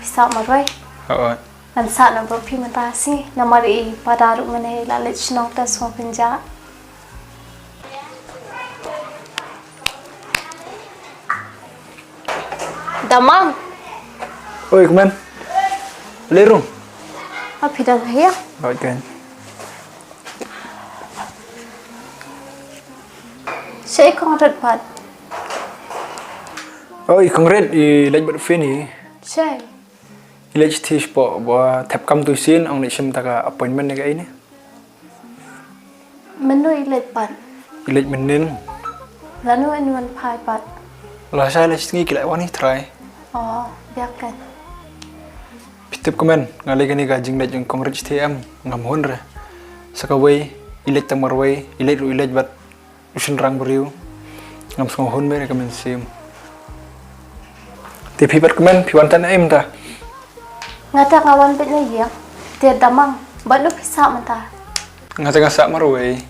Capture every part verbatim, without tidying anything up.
Pisa marwei. Hooid. Ngan sah na bro phi mynta shi. Namar i para ruh mynne la leit shnong te sngewpynjah. Damang. Oi, kmen. Lerung. Apa dah ya? Baik kan. Saya kongret pat. Oi, kongret i leit bad Fini. Saya. I leit sthi spot ba thep kam tu sin ong leit shim ta ka appointment ne ka ini. Mynno i leit pat? I leit mynnin. Lano yn wan phai pat? La shai la shngi ki la wan i trai. Oh, biak kan. Phi tip kmen, nga lei kane ka jingleit jong kong Rich T M ngam hun re. Sa kawei, i leit tang marwei, i leit ruh i leit bad u shynrang briew. Ngam sngew hun me re ka mynsiem. Te phi pat kmen, phi wan tan em ta? Nga ta nga wan bit na ïing. Te Damang, bad no phi sah mynta? Nga ta nga sah marwei.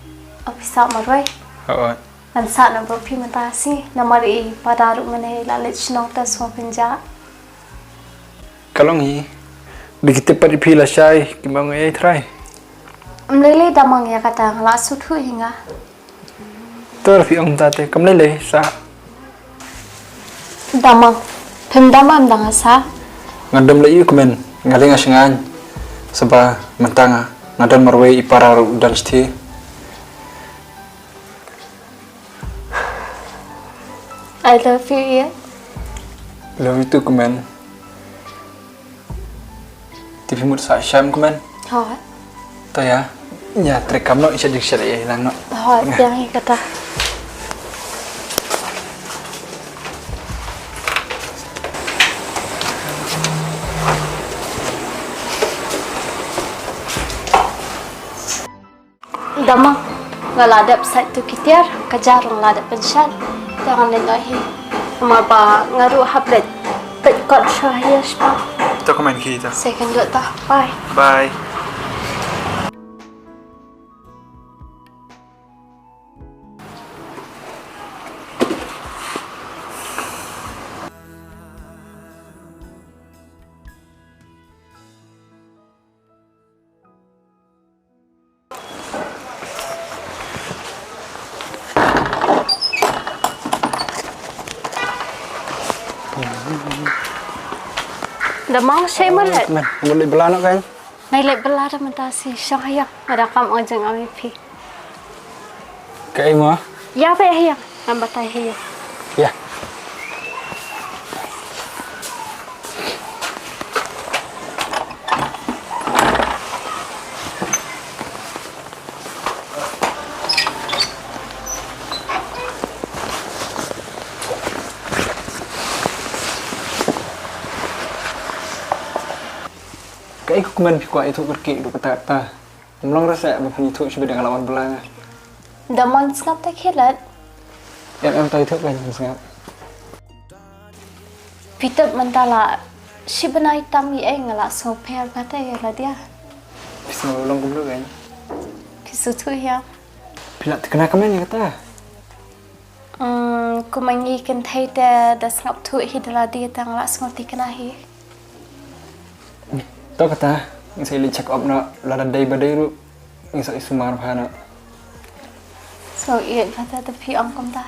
Oh, phi sah marwei? Hooid. Ngan sah na bro phi mynta shi, namar i para ruh mynne la leit shnong te sngewpynjah. Ka long hi. Dei ki tip pat i phi la shai, kim ong ei trai. Ym lei lei Damang ïa kata, nga la sngewthuh hi nga. Te phi ong ta te, kam lei lei, sah. Damang, phim dam em da nga sah? Nga dam lei ïa u kmen, nga lei nga shngaiñ. Saba mynta nga, nga don marwei, i para ruh don sthi. I love you, ïa. Love you too, kmen. Te phi mut sah shem kmen. Hooid. To ïa. Ïa, trei kam noh, i shet jingshet ïa lang noh. Hooid, ïa, ïa kata. Damang, nga la dep sait tu ki tiar, ka jar nga la dep pynshad. Te ngan leit noh hi. Namar ba nga ruh hap leit peit kot sha hiar shpa. To kmen ki to. Second dot ta. Bye. Bye. Damang, shei ma leit? Men, ma leit bylla noh kan? Nai leit bylla da mynta shi, shong ha ïing. Nga da kam ong jingim ïa phi. Kaei mo? Ïa phi ha ïing, ngan batai ha ïing. Ïa. Kaei kmen phi kwah ïathuh kyrkieh ruh katta katta. Ym long re seh ba phin ïathuh shibit ïa nga la wan bylla nga. Damang, sngap ta khie lad. Em em, ta ïathuh kan sngap. Phi tip mynta la shi bnai tam ïa nga la sngewpher bha te ïa lade. Phi sngew long kumno kan? Phi sngewthuh ïa. Phi la thikna kmen ïa kata? Hmm, kumba ngi kynthei te da sngap thuh hi da lade te nga la sngewthikna hi. To kata, ngi sa ïa leit check up noh, lada dei ba dei ruh ngi sa ïa sumar bha noh. Sngew ïeit bha te, te phi ong kumta.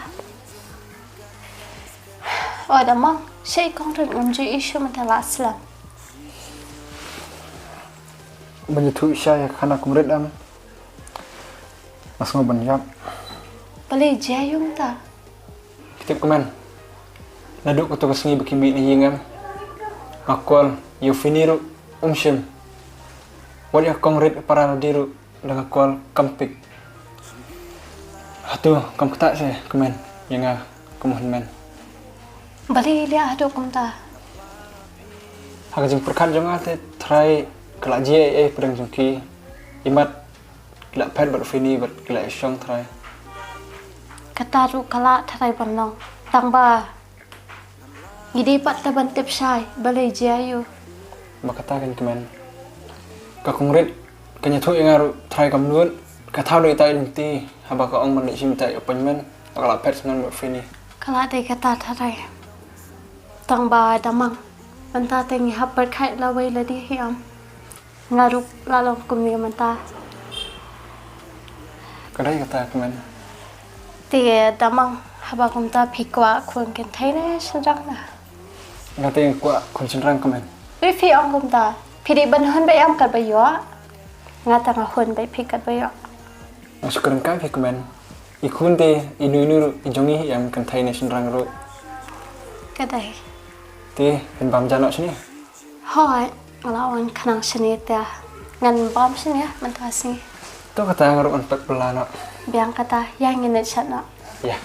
O Damang, shei kong Rit, ngam ju ïohi shuh mynta la slem. Ban ïathuh shai ïa ka khana kong Rit em. Nga sngew ban ïap. Balei jia ïa u mynta? Phi tip kmen, naduh kato ka sngi ba ki mih na ïing em, nga call ïa u Fini ruh um shim. Wat ïa kong Rit para lade ruh la nga call kam pick. Hato kam ktah seh kmen ïa nga kum u hynmen. Balei leh haduh kumta? Ha ka jingpyrkhat jong nga te trai ka la jia ei ei pdeng jong ki. Imat ki la phet bad u Fini bad ki la ïashong trai. Kata ruh ka lah trai ban long. Tang ba ngi dei pat te ban tip shai balei jia ïa u. Ba kata kan kmen. Ka kong Rit kan ïathuh ïa nga ruh trai kam nud. Ka thaw dei ita i lynti haba ka ong ban leit shim ita i appointment. Ba ka la phet sngewbha bad u Fini. Ka lah dei kata trai. Tang ba Damang. Mynta te ngi hap pyrkhat lawei lade hi, em. Nga ruh la long kumne mynta. Ka dei kata, kmen. Te da ma haba kumta phi kwah khun kynthei ne shynrang na? Nga te kwah khun shynrang, kmen. Phi phi ong kumta. Phi dei ban hun beit em katba ïoh. Nga te nga hun beit phi katba ïoh. Nga shu kren kai phi, kmen. I khun te, ino ino ruh i jong ngi hi em, kynthei ne shynrang ruh. Ka dei. Te phin bam ja noh shane? Hooid, nga la wan khnang shane te. Ngan bam shane mynta ka sngi. To kata nga ruh ngan peit bylla noh. Biang kata, ïa ngin ïa chat noh. Ïa.